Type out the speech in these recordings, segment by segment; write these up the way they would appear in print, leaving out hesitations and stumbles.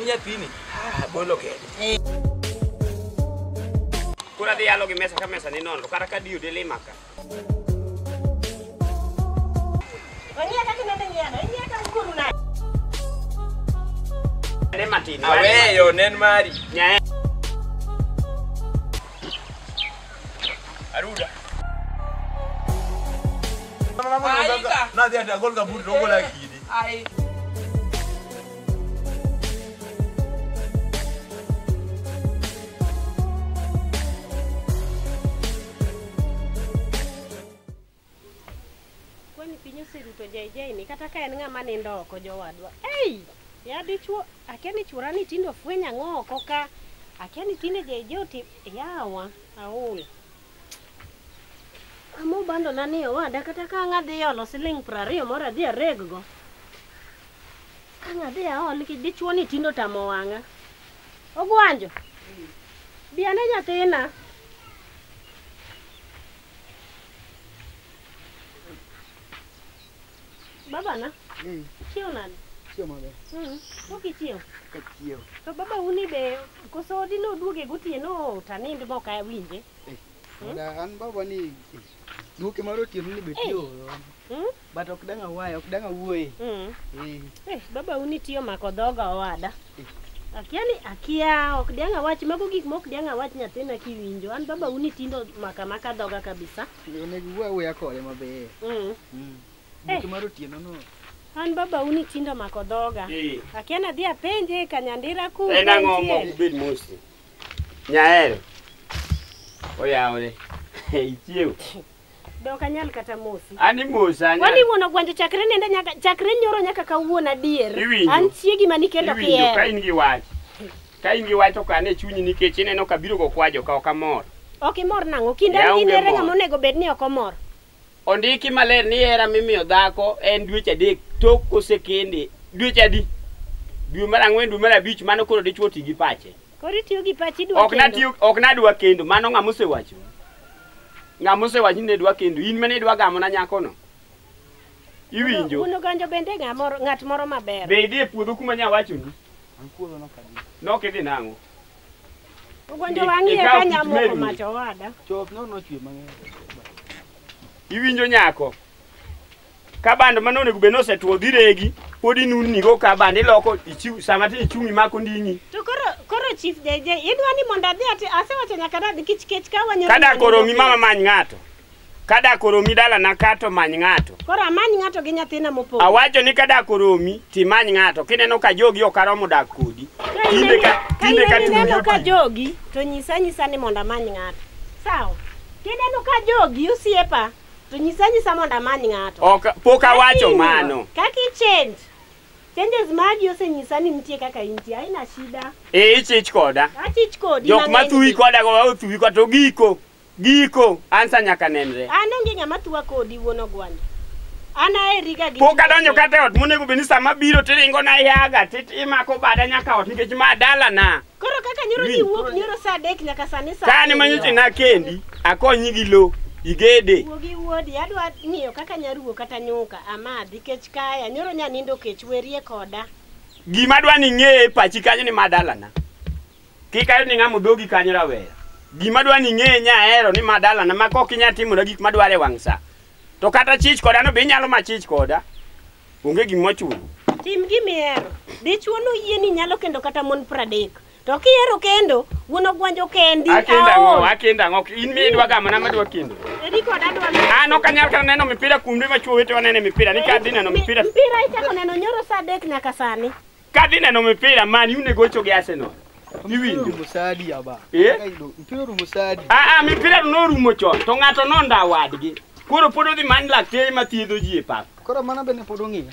nyathini. Ah, bolo kende. Koro adhi yalo gi mesa ka mesa ni nono kata ka diyo delima ka. Ong'iya kaka inende ng'iyano, ing'iya ka ukuru nade? Ne matin. Aweyo nen mari. Nyae. Aruda. Aika. Nadhi ati agol gambut to ogola kidi. Ai. Kwani piny oseruto JJ ni kata ka en ng'ama nindo oko jowadwa. Ei! Ya dichuo, akia ni chuora ni tinde ofwenyo ang'o oko ka. Akia ni tinde JJ oti yawa, aol. Amo bando na ni owada kata ka ang' adhi olo siling 20 moro adhi areg go. Ka ang' adhi aol nikech dichuo ni tinde otamo wang'a. Ogwanjo. Bi ane nyathina. Babana, chiew nade? Chiemo maber. Pok ichiew? Kachiew. To baba uni be koso odi noduoge gotieno to anind mok awinje. Oda an baba ni duoke mar otieno ni be tiyo. But ok dang' awaye, ok dang' awuoye. Eh, baba uni tiyo mako dhoga owada. Akia ni akia ok diang' awach mago gik mok diang' awach nyathina kiwinjo. An baba uni tindo maka maka dhoga kabisa. Onego iwuo awuoya kode maber. Duoke mar otieno no. An baba uni tindo mako dhoga. Akia nadhi apenje kanyandira ku. En ang'o mok ubed mos. Nyaero. Oyawre. Ichiew. Dok anyal kata mosi. An imosa anyal. Wani wuon ogwanjo chakre nende nyaka chakre nyoro nyaka kawuono adier. Iwinjo. An chiegi manikendo Iwinjo ka kihero. in gi wach. Ka in gi wach to kane chunyi nikech ineno ka biro go kwajo ka ok amor. Ok imor nang'o? Kinda Ya in onge ere mor. ng'ama onego bed ni ok omor. Ondiki maler ni hera mimiyo dhako en dweche 3 tok kosekende. Dweche adi? Dwe mar 4, dwe mar 5 mano koro dichuo ti gi pache. Koro itiyo gi pachi idwa Ok kendo. natiyo ok nadwa kendo mano ng'ama osewacho. Ng'ama osewacho ni ne dwa kendo in mane idwa gamo na nyakono. Iwinjo. Wuon Oganjo bende ng'amoro ng'at moro maber. Be idhi e puodho kuma nyawachoni? An puodho no kadhi. Nok idhi nang'o? Ogwanjo wang'iye Ikaw ka kit nyamoko meru. mach owada. Chop no nochwe mang'eny. Iwinjo nyako. Ka bando mane onego bed ni osetuo dhi regi, pod inunni go ka bando iloko ichiw sama ti ichung' imako nding'i. To koro Chief JJ idwa ni mondo adhi ati asewacho nyaka nadhi kich kech ka wanyoro. Ka dak oromi mama many ng'ato. Ka dak oromi dalana ka to many ng'ato. Koro amany ng'ato gi nyathina mopogo. Awacho ni ka dak oromi timany ng'ato kineno ka jogi ok aromo dak kodi. Tinde ka tinde ka Ka ineno ka tundi jogi to nyisa nyisa ni mondo amany ng'ato. Sawa. Kineno ka jogi osiepa to nyisa nyisa mondo amany ng'ato. Ok pok awacho Kaka mano. Kaka i-change. Changes magi osenyisa ni nitie kaka intie. Haina shida. E ichich koda. Achich kodi. Jok mang'eny mathuyi gi. koda go othuyi koda to giko. Giko ansa nyaka nenre. An onge ng'ama thuwa kodi wuon Ogwanjo. An aheri ga gi Pok chunya adonjo te. kata e ot monego bed ni sama biro tiringo na ihaga timako bada nyaka ot nikech ma dalana. Koro kaka nyoro ji wuok nyoro saa 3 nyaka sani saa. Ka an ema nyocha nakendi, akonyi gi lo, igede. Wuogi wuodi, adwa ng'iyo kaka nyaruo kata nyuka, amadhi kech kaya, nyoro nyanindo kech werie koda. Gima adwa ni ing'e e pachi kanyo ni ma dalana. Kik ayud ni ng'ama dhogi kanyo rawera. Gima adwa ni ing'e nyahero ni ma dalana ma kok inya timona gik madwaro e wang' sa. To kata chich koda no be inyalo ma chich koda. Onge gima ochuno. Tim gimihero. Dichuo noyie ni nyalo kendo kata mon 30. To kihero kendo, wuon Ogwanjo kendi. Akendo ang'o? aol. Akendo ang'o? In midwa gamo na madwa kendo. Eri koda adwa An ok anyal kata neno mipira kuonde ma chuo wetewa nene mipira ni ka adhi neno mipira Mpira ichako neno nyoro saa 3 nyaka sani. ka adhi neno mipira Man U ne gocho gi Arsenal. Iwinjo? Orumo sa adi aba? Eh? Mpira orumo sa adi? Ah, ah, mipira norumo chon to ng'ato nondawo wadgi. Koro pod odhi many lakteche mathiedho ji e pap. Koro mano bende pod ong'iya.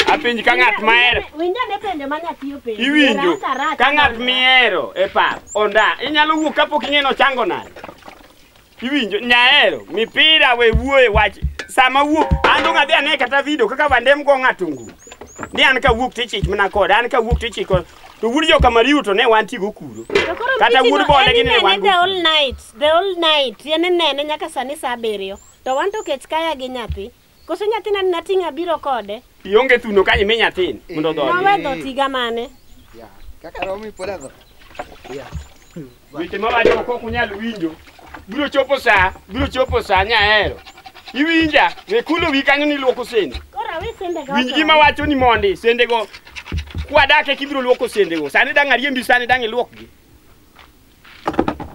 Apenji ka ng'at mahero. Winj ane penjo ma nyathi openjo. Iwinjo? Rach arach Ka ng'at mondo. mihero e pap onda inyalo wuok kapok ing'e nochango nade. Iwinjo? Nyahero mipira we wuoye wach sama wuok an dong' adhi ane kata video kaka Van go ng'ato ngum. Ni an kawuok tichich mana koda an kawuok tichich koda. To wuod joka Mariu to ne wantie go kuro. To koro Kata mpiti wuod no, Bole en gini ne inene wan go the whole night, the whole night. En inene nyaka sani saa 7. To wan to kech kaya gi nyathi. Koso nyathina ni nating'o abiro kode. Ionge thuno kanyo imi nyathini mondo odhodhi. Nowe dhoth higa mane? Ya, kaka romi pod adho. Ya. Weche mawacho ok ok unyal winjo. Biro chopo saa, biro chopo saa nyahero. Iwinja, we kulo wi kanyo ni luoko sende. Koro awe sende go. Winj gima wacho ni mondi, sendego kwadake kibiro luoko sendego. Sani dang' ariembi sani dang' iluokgi.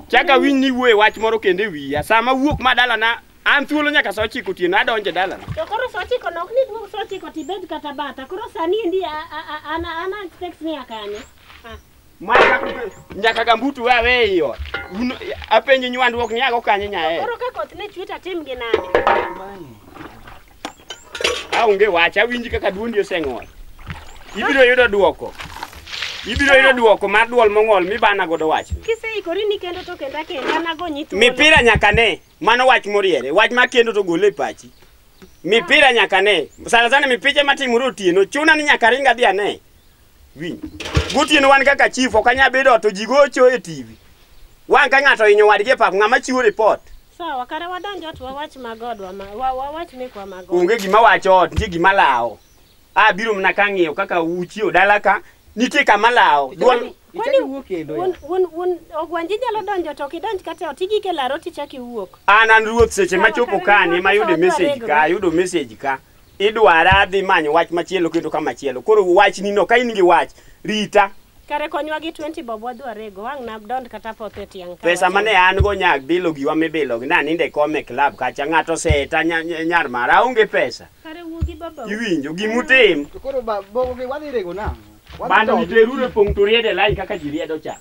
Chaka winj ni wuoye wach moro kendo e wiya. Sama wuok ma dalana, an thuolo nyaka saa ochiko otieno adonjo e dalana. To koro saa ochiko no ok ni duog saa ochiko tibed kata batha. Koro sani endi an expect ni akanye. Ma nyaka gambutu we awe ei ot. Un apenji nywandruok ni ago kanye nyae. Koro ka koth ne chwe to atim gi nade? Aonge wach, awinji kaka duondi oseng'ol. Ibiro yudo duoko. Ibiro yudo duoko mar duol mong'ol mibana godo wachni. Kiseikori ni kendo to kenda kenda nagonyi thuolo. Mipira nyaka ne, mano wach moriere. Wach mar kendo to gole e pachi. Mipira nyaka ne. Sana sana mipiche matimore otieno, chuna ni nyaka ring adhi ane. Winj. Gotieno wan kaka chief ok anyal bedo to ji gocho e TV. Wang' ka ng'ato ohinyo wadgi e pap, ng'ama chiwo report. Sawa, kare wadonj ot wawach magodwa ma wawach mekwa magodwa. Onge gima wacho ot, nitie gima lawo. Abiro mana ka ng'iyo kaka uchiewo dala ka, nitie kama lawo. Duol Ichaki wuok kendo ya. Wuon ogwanji nyalo donjo to ok idonj kata e ot, igik e laro tichak iwuok. An ruoth seche machopo kani ema ayudo message ka, ayudo message ka. Idwara adhi manyo wach machielo kendo kama chielo. Koro wachni no, ka in gi wach, rita. Kare konywa gi 20 bob wadhi warego, wang' na dond kata poth e tiang' ka Pesa wacham. mane an go nyak bilo giwa mibilo gi naninde e kom e club kacha ng'ato oseta nyar mara aonge pesa. Kare wuogi baba. Iwinjo gimutim. To koro ba bogo gi wadhi rego nang'o? Wadhi Bando togi. niteruru e pong' to riede line kaka ji riedo cha.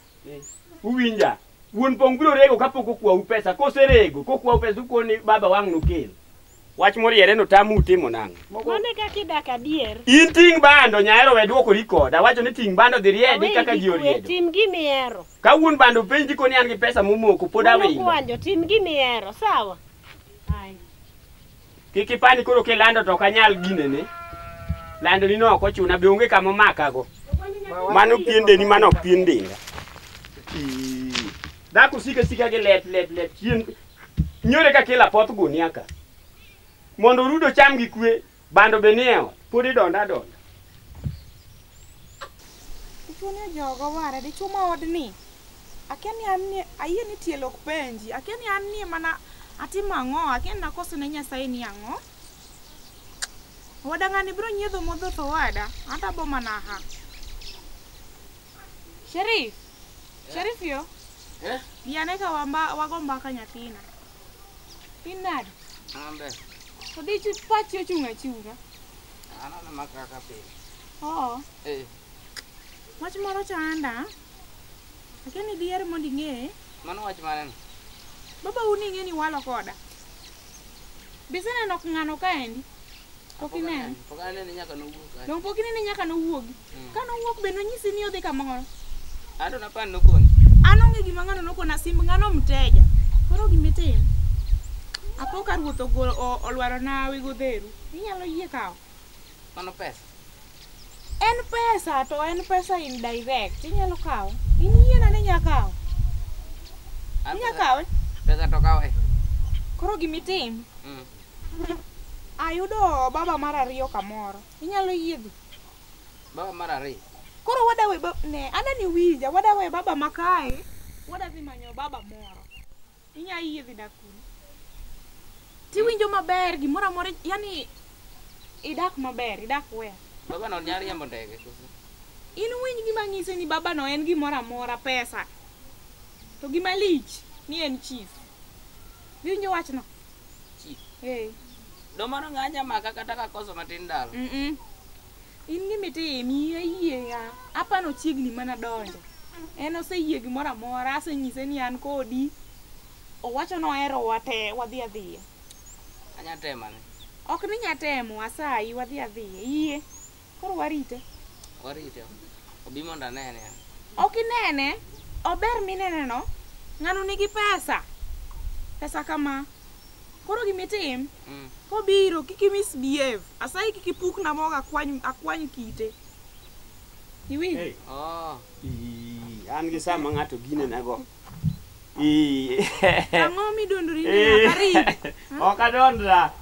Uwinja? Wuon pong' biro rego kapok okwau pesa. Koserego, kokwau pesa ukoni baba wang' nokel. Wach moriere no tamu utimo nang'o? Mano e kaka idak adier. In ting' bando nyaero we duokori koda. Awacho ni ting' bando dhi riedi kaka ji oriedo. Tim gimihero. Ka wuon bando penji koni an gi pesa momoko pod Wuon awinjo. Ogwanjo, tim gimihero, sawa? Ai. Kik ipani koro kilando to ok anyal ginene. Lando ni no ok ochuna be onge kama omakago. Mano pien dendi mano ok pien denda. Dhako sika sika gi lep lep lep chien. Nyore ka kela poth gunia ka. Mondo orudo cham gi kwe, bando be nie ot, pod idonda adonda. Dichuo ni ojogo ware, dichuo ma odni. Akia ni an ni ayie ni tielo ok penji. Akia ni an ni mana atimo ang'o, akia ni nakoso ne Nyasaye ni ang'o. Owada ng'ani biro nyiedho modho to owada, anta bo mana ha. Sherif, Sherif yo. Eh? Bi ane ka wamba, wago mbaka nyathina. In nade? An ber. To dichu pachi ochung' achung'a. An aneno kaka pile. Oo. Eh. Wach moro chanda. Akia ni diher mondo ing'e. Mano wach mane no? Baba un ing'e ni walo koda. Be iseneno ng'ano kaendi? Pok inene? Pok anene nyaka nowuog kae. Dong pok inene nyaka nowuogi. Ka nowuok be nonyisi ni odhi kamoro. An to napani nokoni. An onge gima ng'ano nokona, simb ng'ano mteja. Koro gimitim. Apo ka ruoth olwarona wigo dheru. Inyalo yie kawo? Mano pesa. En pesa to en pesa indirect. Inyalo kawo. In yiena ni inyalo kawo. Inyalo kawe? Pesa to kawe. Koro gimitim. Ayudo baba mar ariyo kamoro. Inyalo yie dhi? Baba mar ariyo. Koro wadawe ne, anani winja, wadawe baba makae. Wadadhi manyo baba moro. Inyalo yie dhi dak kuno. Tiwinjo maber gimoro amora, yani idak maber, idak well. Baba no nyalo riembo ndege koso? In winj gima ng'isi ni baba no en gimoro amora, pesa. To gima lich ni en chief. Iwinjo wachno? Chief. Eh. Do mano ng'anya maka kata ka koso matin dala. In gimitim, yie yie ya. Apano chiegni mana donjo. En oseyie gimoro amora, asenyise ni an kodi. Owacho noherowa te, wadhi adhiya. Anya temo ane. Ok ni nya temo, asayi wadhi adhiya. Yie. Koro warite. Warite. Obi mondo anene. Ok inene, ober minene no. Ng'ano nigi pesa. Pesa kama. Koro gimitim, kobiro kik i misbehave. Asayi kik ipukna mogo akwany kite. Iwinjo? Hey. Oh. An gi sama ng'ato ginenago. Ang'o midondori ne karibu? Ok adondra.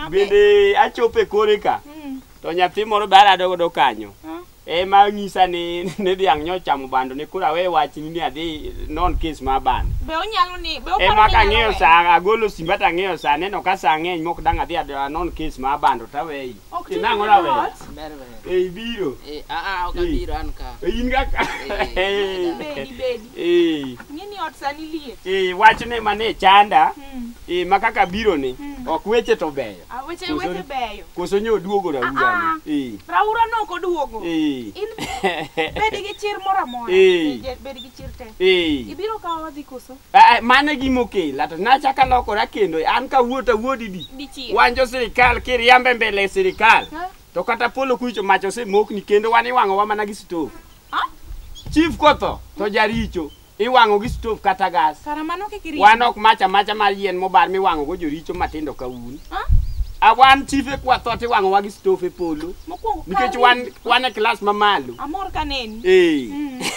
Bende achopo e kore ka. To nyathi moro be arado godo kanyo. Ema ng'isa ni dhiang' nyochamo bando ne koro awe wachni ni adhi non case mar bando. Be onyalo ni be oparo Ema ni kang'iyo nyalo sa agolo simba tang'iyo sa aneno ka sa ng'eny mok dang' adhi anon case mar bando taweyi. Ok ti Nang'o gi rawera? dhoot. Ber ber. Eh ibiro. Ok abiro an ka. In ga Bedi bedi. Ng'e ni ot sani liet. Wachne mane chanda. Ma kaka biro ni ok weche to beyo. Weche weche beyo. Koso nyo oduogo raura ni. Raura no ok oduogo. In bed gi chir moro amora. Bed gi chir te. Ibiro kawo wadhi koso? Mano e gima okela to nachako alokora kendo an kawuoyo to awuo didi. Wan jo sirikal kiriambe mbele sirikal. To kata polo kucho mach osemokni kendo wan iwang'owa mana gi stove. Chief kotho to jaricho iwang'o gi stove kata gas. Kara mano kik iriambi. Wan ok mach amacha mar yien mobar miwang'o go joricho matindo ka un. Wan chife kwatho to iwang'owa gi stove e polo. Nikech wan e klas mamalo. Amor kaneni.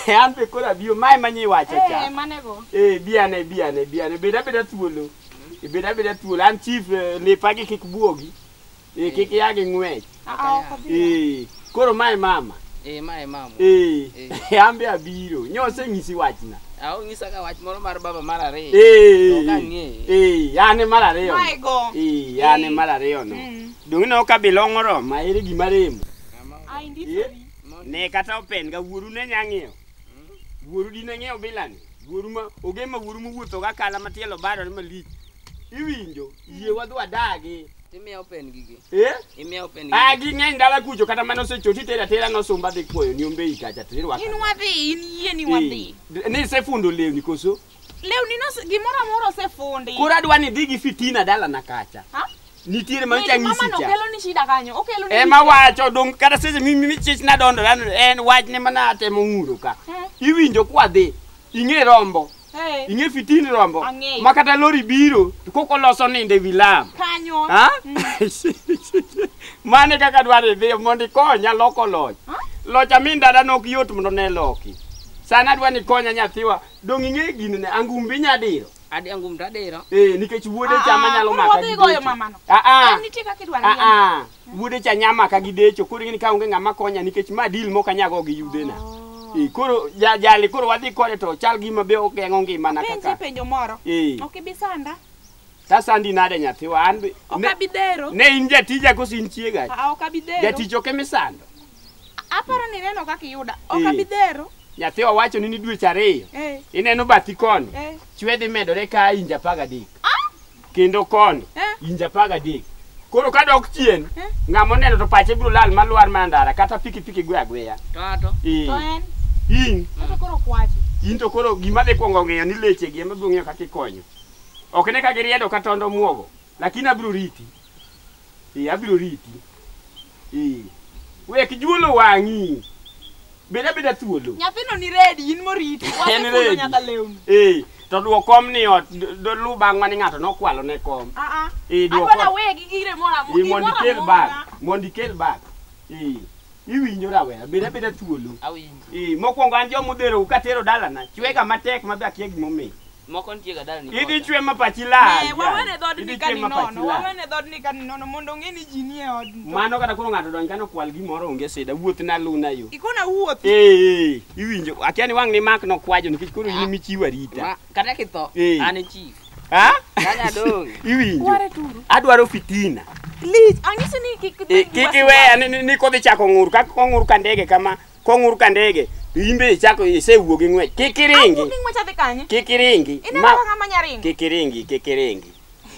An be koro abiro mae manyi wacho cha. Manego. Biane biane biane bed abeda thuolo. Bed abeda thuolo an chief lepagi kik buogi. Kik ya gi ng'wech. Koro mae mama. Mae mama. An be abiro. Nyoseng'isi wachna. Ong'isa ka wach moro mar baba mar ariyo. Ok ang'eyo. An e mar ariyo. Mae go. An e mar ariyo no. Dong' ineno ka bilong' oromo, ere gima remo. Ne kata open ga wuoru ne nya ng'iewo. Wuoru dine ng'iewo bilani. Wuoru ma ogema wuoru mowuotho ga kala matielo barore malich. Iwinjo yie wadhi wadagi. Imiya open gigi. Imiya open gigi. Ging'eny dala kucho kata mane osechoti tera tera nosumba dhi kuoyo ni ombei kacha to irwako. In wadhi, in yie ni wadhi. Ni isefundo lewni koso? Lewni no gimoro amora osefundi. Koro adwa ni idhi gi fitina dalana kacha. Nitiere manyicha ng'isi cha. Mama no kelo ni shida kanyo. Okelo ni. Ema wacho dong' kata seche mi chich nadondo en wachne mana atemo ng'uro ka. Iwinjo kwadhi ing'e rombo. Ing'e fitini rombo. Ma kata lori biro to koko loso ninde wi lam. Kanyo. Mane kaka dwaro idhi mondo ikonya loko loch. Loch amin dada nok yot mondo ne loki. Sana adwa ni ikonya nyathiwa. Dong' ing'e gini ne angumbi nyadiro. Adi angum tadiro. Nikech wuode cha manyalo maka gi decho. Nitie kaka idwaro. Wuode cha nyamaka gi decho. Koro ing'e ni ka onge ng'ama konya nikech ma deal mok anyago gi yudhena. Koro jali koro wadhi kode to chal gima be ogeng'o ngimana kaka. Penji penjo moro. Ok ibi sanda. Tasandi nade nyathiwa an be. Ok abi dhero. Ne in jatija koso in chiega? Ok abi dhero. Jatich ok emisando. Aparo ni ineno kaka iyuda. Ok abi dhero. Nyathiwa wacho ni dweche ariyo. Ineno bathi koni. Chwe dhi medore ka inja 13. Kendo koni inja 13. Koro kadok chien, ng'ama oneno to pache biro lal malwar mana ndara kata pikipiki gwe agweya. To ato. To en. In. To koro kwacho. In to koro gima dhi kuongo ng'eyo ni leche gi ema biro ng'eyo kaka ikonyo. Ok ne ka giriedo ka tondo muogo, lakini abiro riti. Abiro riti. Wek juolo wang'i. Bed abeda thuolo. Nyathino ni ready, in moriti. Wasefundo nyaka lewni. To duok kom ni ot, lu bang'wa ni ng'ato nokwalo ne kom. Adwa nawegi gire moro amora. Mondo ikel bag. Mondo ikel bag. Iwinjo rawera, bed abeda thuolo. Awinjo. Mokwongo an jomodhero katero dalana, chwega matek mabe akia gimomiyo. Moko nitie ga dalani. Idhi chwe ma pachi lal. Wawene dhoodni ka ninono, wawene dhoodni ka ninono mondo ong'e ni ji nie odni. Mano kata koro ng'ato donj kano kwal gimoro onge sida, wuoth na luna yo. Ikona wuoth. Iwinjo, akia ni wang' ni mak nokwajo nikech koro in michiwo arita. Kata kitho, an e chief. Kanya dong'. Iwinjo. Adwaro fitina. Lich, ang'isi ni kik kik iweya ni kodhi chako ng'ur kaka kong'ur ka ndege kama, kong'ur ka ndege. Imbe ichako isewuok gi ng'wech. Kik iringi. Awuok gi ng'wech adhi kanye? Kik iringi. Ineno ka ng'ama nya ringo? Kik iringi, kik iringi.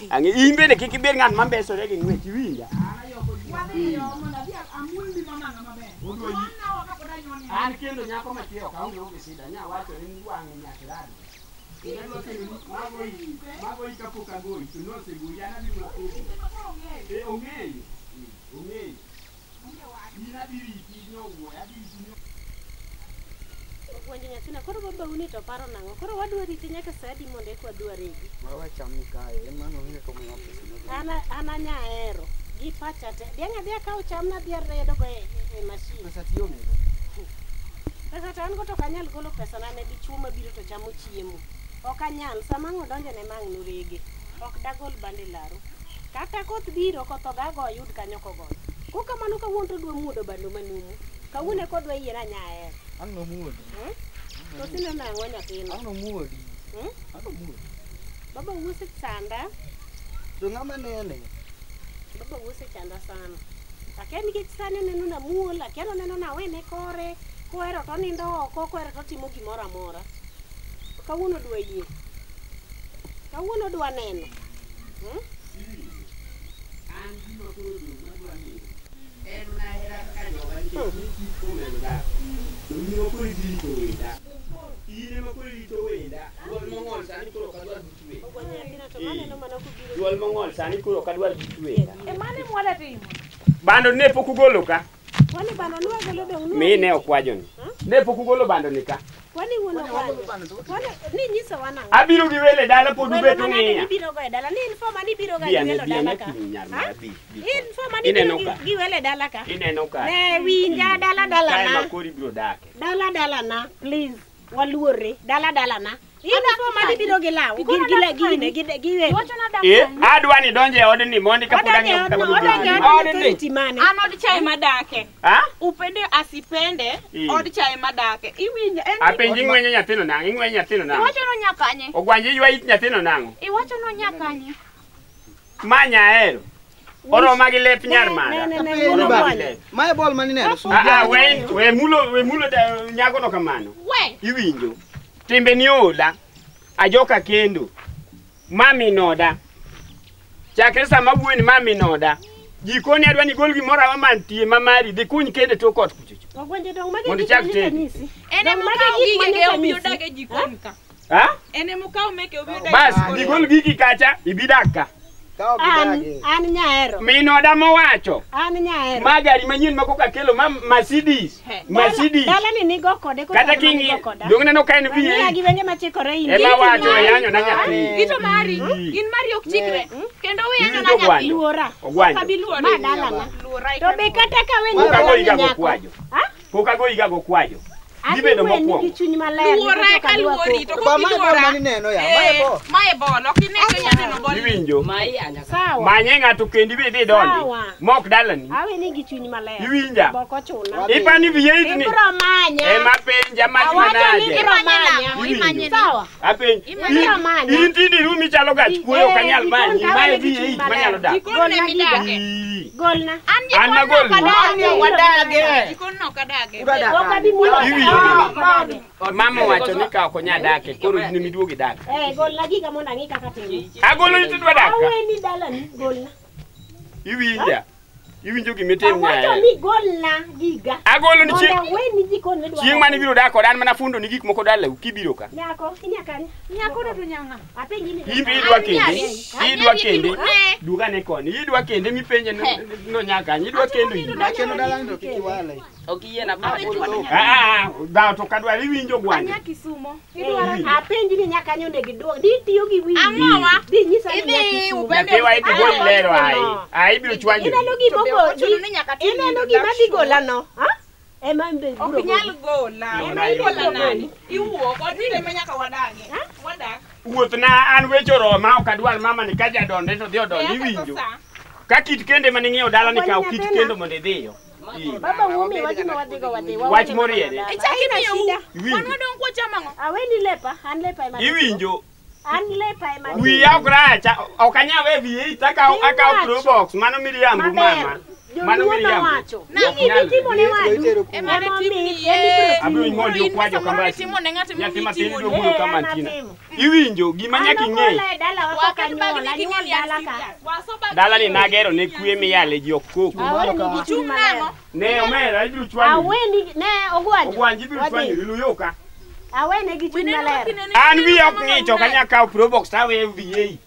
Ang'e in bende kik ibed ng'at mambesore gi ng'wech, iwinja? Wadhiyo mondo adhi amulni mamana maber. An kendo nyako machielo ok aonge go gi shida, anya wacho ni wang'e nyaka rado. Magoyi kapok agoyi, to nosegoyi, an abiro mana ong'eyo. Ong'eyo. In adhi riti nyowuoyo, adhi riti. Puonjo nyathina koro babauni to paro nang'o? Koro wadwa riti nyaka sa adi mondo eka wadwa regi? Wawe cham ni kae, en mano ong'e kama pesa. An anyahero gi pacha te. Dhiang' adhi akaw cham nadhi aredogo e mashin. Pesa tiyo nego. Pesa to an go to ok anyal golo pesa na ne dichuo mabiro to chamo chiemo. Ok anyal, sama ang' odonjo ne mang' norege. Ok dagol bande laro. Kata koth biro, koth ogago oyud kanyo kogoyo. Ko kamano kawuono to dwa muodo bando manumu. Kawuono eko dwa yiera nyaer. Ang' nomuodi. To sino nang'o nyathino? Ang' nomuodi. Ang' nomuodi. Baba wuose chanda. To ng'ama nene? Baba wuose chanda sana. Akia nikech sani oneno na muol, akia noneno na wene kore, kohero to nindo oko, kohero to timo gimoro amora. Kawuono dwa yie. Kawuono dwa neno. An gima koro dong' madwa ng'eyo en mana hera kaka joga nikech nikich omedo dak. To in ema koro irito wenda. In ema koro irito wenda. Duol mong'ol sani koro ok adwar buch wenda. Ogwa nyathina to maneno mana kobiro. Duol mong'ol sani koro ok adwar buch wenda. E mane mwada timo? Bando ne pok ugolo ka. Kwani bando nwagolo dong' Mi ne okwajoni. Ne pok ugolo bando ni ka. Kwani wuon ogwanjo? Kwani ni nyisowa nang'o? Abiro gi welo e dala pod Welo ubet manade ung'iya. mibiro go e dala? Ni informa ni ibiro ga Bi gi ane welo bi dala ane ka. kuom nyar Ha? mara bi. Bi koni. Informa ni Ineno ibiro ka. gi welo e dala ka. Ineno ka. Ne winja dala dala Kae na. ma koro ibiro dake. Dala dala na, please. Waluorre. Dala dala na. Informa ni ibiro gi law, gi gine, gi welo. Iwacho nadak Eh, kanye? adwa ni donje e odni mondi kapod Odonje ang'iyo odno, kaka odonje odni. odno Odni. authority mane? An od chae madake. Ha? Upende asipende, od chae madake. Iwinjo en Apenji ing'wenyo nyathino nang'o? Ing'wenyo nyathino nang'o? Iwacho no nyakanye. Ogwanje ywa it nyathino nang'o? Iwacho no nyakanye. Ma nyahero. Oroma gi lep nyar mara. Ne, ne, ne, Apenji wuon Oroma gi ogwanjo. lep. Mae bol manineno. Ah, ah, we mulo nyakono kamano. We. Iwinjo. Timbe ni ola. Ajoka kendo. Mami noda. Chakre sama wuoyi ni mami noda. Jikoni adwa ni gol gimoro amora mantie ma mari dhi kuny kendo e tok ot kuchocho. Ogwanjo dong' magi Mondo gik ichak manyocha tedo. nyisi. En Dong' ema magi okawo gik gige manyocha obiro nyisi. dak e jikon ka. Ha? En ema okawo meke obiro dak e Bas, jikon. dhi gol gigi kacha ibidak ka. Ka ok An, gidagi. an nyahero. Min oda mowacho. An nyahero. Ma gari manyien ma koka kelo ma Mercedes. Mercedes. Dala ni nigo kode koso Kata an ema king'i nigo koda? dong' neno ka en Ang'iya V8. gi wenge machikore in. Ema wacho e yanyo na nyathi. Ito mari, in mari ok chikre. Kendo we yanyo na Iwinjo nyathi. ogwanjo. Luora. Ogwanjo. Ok abi luori. Ma dalana. Luora To be kata ka weni Pok ago dala ni higa nyako. gokwajo. Ha? Pok ago higa gokwajo. Dhi Adhi bedo weni gi mokwongo. chuny maler. Luora nikech ok eka adwa luori to koko. Ba kok mae bol iluora. manineno ya. Mae bol. Mae bol, ok ine ka inya neno bol. Iwinjo. Sawa. Manye ng'ato kendi be idhi dondi. Sawa. Mok dalani. Aweni gi chuny maler. Iwinja? Bok ochuna. Ipani V8 ni. Ibro manya. Ema penja mach Awacho ni manade. ibro manya. Iwinjo. Sawa. Apenj. Ibro manya. In tinde irumi chalo gach kuoyo ok anyal Eh, manyi. jikon Mae ka weni gi chuny V8 manyalo maler. dak. Jikon ne midake. Ii. Golna. An An jikon no magol. ok adage. Wadage. Jikon no ok adage. Udwa dak Ok abi kanye? mulo. Iwinjo. Ok adage. Mama owacho ni ka ok onyal dake koro in ema iduog idak. Eh, golna giga mondo ang'i kaka timo. Agolo ni tidwa dak ka. Aweni dalani, golna. Iwinja. Iwinjo gimitim Awacho nyaye. ni golna giga. Agolo ni Mondo chieng' aweni jikon midwaro. chieng' mane ibiro dak koda an mana fundo ni gik moko dalau kibiro ka. Nyako, inyakani. Nyako to nyang'a. Apenji ni. In be idwa kende. Idwa kende. Ne. Duga ne koni. Idwa kende mipenje no nyaka. Idwa kendo in. Wacheno dalani to kik iwale. Ok iyiena Ah ah, dhawo to kadwar iwinjo gwanje. Anya Kisumo. Apenji ni nyaka nyo onego iduok. Di tiyo gi wiyi. Ang'owa? Di nyisa ni Idhi nyaka Kisumu. upende Nyathi idhi gol lero ai. Ai ibiro chwanyo. Ineno gima To be ogo- ok ochuno ni nyaka tim Ineno gima dhi gola no. Ha? Ema be Ok biro inyal goli. gola. Ema Igola ibiro nani? Iwuok, odni ema nyaka wadage. Wadak. Wuoth na an weche oroma ok adwar mama ni ka jadonde to dhi odonde iwinjo. Ka kit kende mane ing'iewo dala ni kaw kit kendo mondo idhiyo. Ii. Baba wuomi wach ma wadhigo wadhi. Wach moriere. Ichak imiyo u. Wan Iwinjo. wadong' kwachamo ang'o? Aweni lepa, an lepa ema. Iwinjo. An lepa ema. Wiya ok rach, ok anyal we V8 akaw akaw Probox, mano miriambo mama. Mano Joluo miriambo. nowacho. Nang'o? Ni gitimo ne wadu. Itero kuno. Ema ne Ema timni omi- ye. en ibiro Abiro timo. ng'ondi Koro in okwajo samoro kama itimo ne ng'ato Nyathi momiyi matin ting'oni. ibiro wuoyo Eh, kama an Tina. atimo. Iwinjo gima nyaka An ing'e. ogola e dalawa kaka Waket anyuol, bagni anyuol king'e ni an dala ka. serious. Waso bagni Dala ni king'e nagero ne ni kwe miyale ji ok koko. Aweni gi chuny Chung' maler. nang'o? Ne omera ibiro chwanyo. Aweni ne ogwanjo. Ogwanjo ibiro Wadhi. chwanyo iluyo ka. Awene gi chuny Wineno maler. kineno An wiya ok mama ng'ich ok maber. anyal kawo Probox taweyo V8.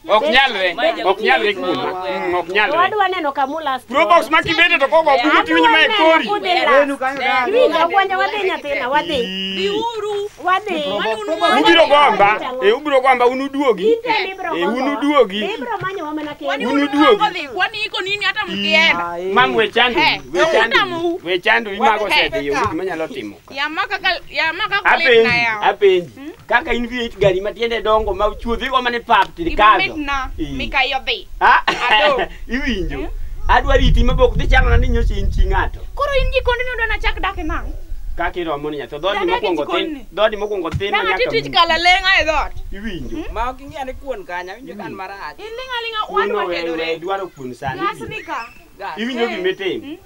Ok nyalre, ok nyalre kuoma. Ok To nyalre. wadwa neno kamula. Probox ma kibete to kogo bugo tiwinjo ma e kori. Wenu kanyo dagi. Iwinjo ogwanjo wadhi nyathina wadhi. Dhiuru. Wadhi. Ubiro gomba, e ubiro gomba unuduogi. Inte mibro E gombowa. unuduogi. Ibro manyowa mana Kwani kendo. un Unuduogi. uhango dhi? Kwani iko nini hata mkienda? Mam we chando, He, we chando, utamu. we chando imago He. osedhi onge gima nyalo timo. Yama kaka yama kaka litna Apenji, yawa. apenji. Kaka in V8 gari ma tiende dongo ma chuodhigo mane pap Gima tikadho. mitna Ii. mikayo dhi. Ah, Ado. Iwinjo. Adwa riti mabok dhi chalo na ni nyocha in chi ng'ato. Koro in jikond ni odwa nachak dak e nang'? Kaka iromo ni nyathi. Dhoodi mokwongo thin. Dhoodi mokwongo thin ma nyaka. Dang' ati tich kala leng'a e dhoot. Iwinjo. Ma ok ing'e ni kuon kanya, awinjo ka an marach. In ling' aling'a wadwa tedore. Dwaro kuon sani. Gas ni ka. Iwinjo gima itimo.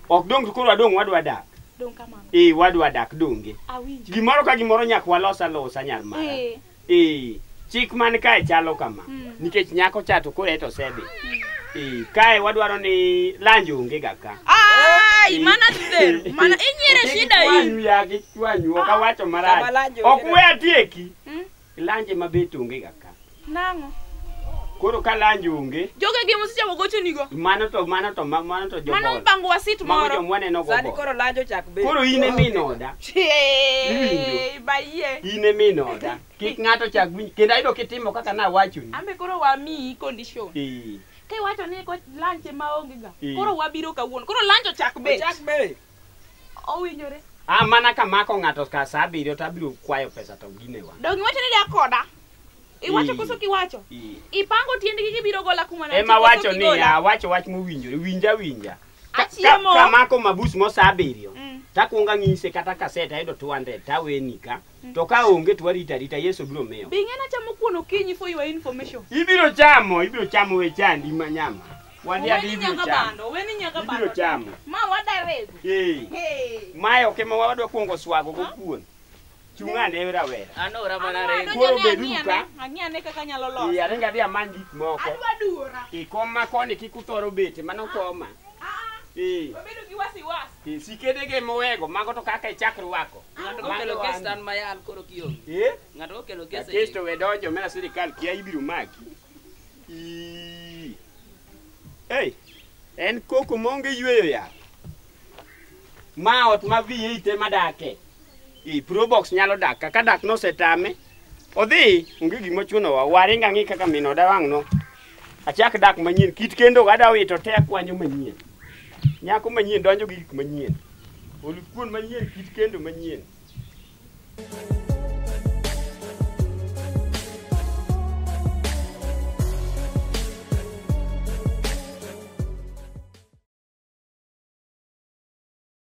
Ok dong' koro wadong' wadwa dak. Dong' kamano. Eh, wadwa dak donge. Awinjo. Gimoro ka gimoro nyaka walos alosa nyar mara. Eh. Chik man kae chalo kama. Nikech nyako cha to koro eto osedhi. Eh, kae wadwaro ni lanjo onge ga ka. Ai, mana dher. Mana inyiere shida in. Ya gichwanyu ok awacho marach. Ok we atieki. Lanje mabet onge ga ka. Nang'o? Koro ka lanjo onge. Joge gi mosichako gochonigo. Mano to jobo. Mano mpango wa sit moro. Mago jomwaneno go. Sani koro lanjo chak bet. Koro in e min oda. Chee, bayie. In e min oda. Kik ng'ato chak winj. Kendo ayudo kitimo kaka nawachoni. Ambe koro wamiyi condition. Ka iwacho ni ko lanche maonge ga. Koro wabiro kawuono. Koro lanjo chak bet. Chak bet. Owinjore. Ah, mana kamako ng'ato ka saa 7 to abiro kwayo pesa to ginewa. Dong iwacho ni dak koda. Iwacho koso kiwacho? Ipango tiendgi gibiro gola kuma na. Ema wacho ni awacho wach mowinjore. Winja winja. Achiemo. Kamako mabus mo saa 7. Takwongo ang'ise kata kaset ayudo 200 taweni ka. To ka onge to warita arita Yesu biro miyo. Be ing'e nachamo kuon okinyi for your information. Ibiro chamo we chandi manyama. Wadhi adhi ibiro chamo. Oweni nyaka bando. Ibiro chamo. Ma wadarego. Mae ok ema wadwa kuongo swago go kuon. Chung' ane rawera. An ora mana rego. Koro beduru ka. Ang'i ane kaka anyalo loso. Aringo adhi amany gik moko. Adwa duora. Kom ma koni kik uthoro bete, mano koma. Wabedo gi wasiwasi. Sikedege mowego, mago to kaka ichak rwako. Ng'ato kokelo kes to an mayal koro kionge. Ng'ato kokelo kes. Kes to we donjo mena sirikal kia ibiro maki. Ei, en koko maonge yweyo ya. Ma ot ma V8 ema dake. Probox nyalo dak ka dak nosetame. Odhi, onge gima ochunowa. Waringo ang'i kaka min oda wang'no. Achak dak manyien, kit kendo adwa wito te akwanyo manyien. Nyako manyien donjo gi gik manyien. Oluth kuon manyien, kit kendo manyien.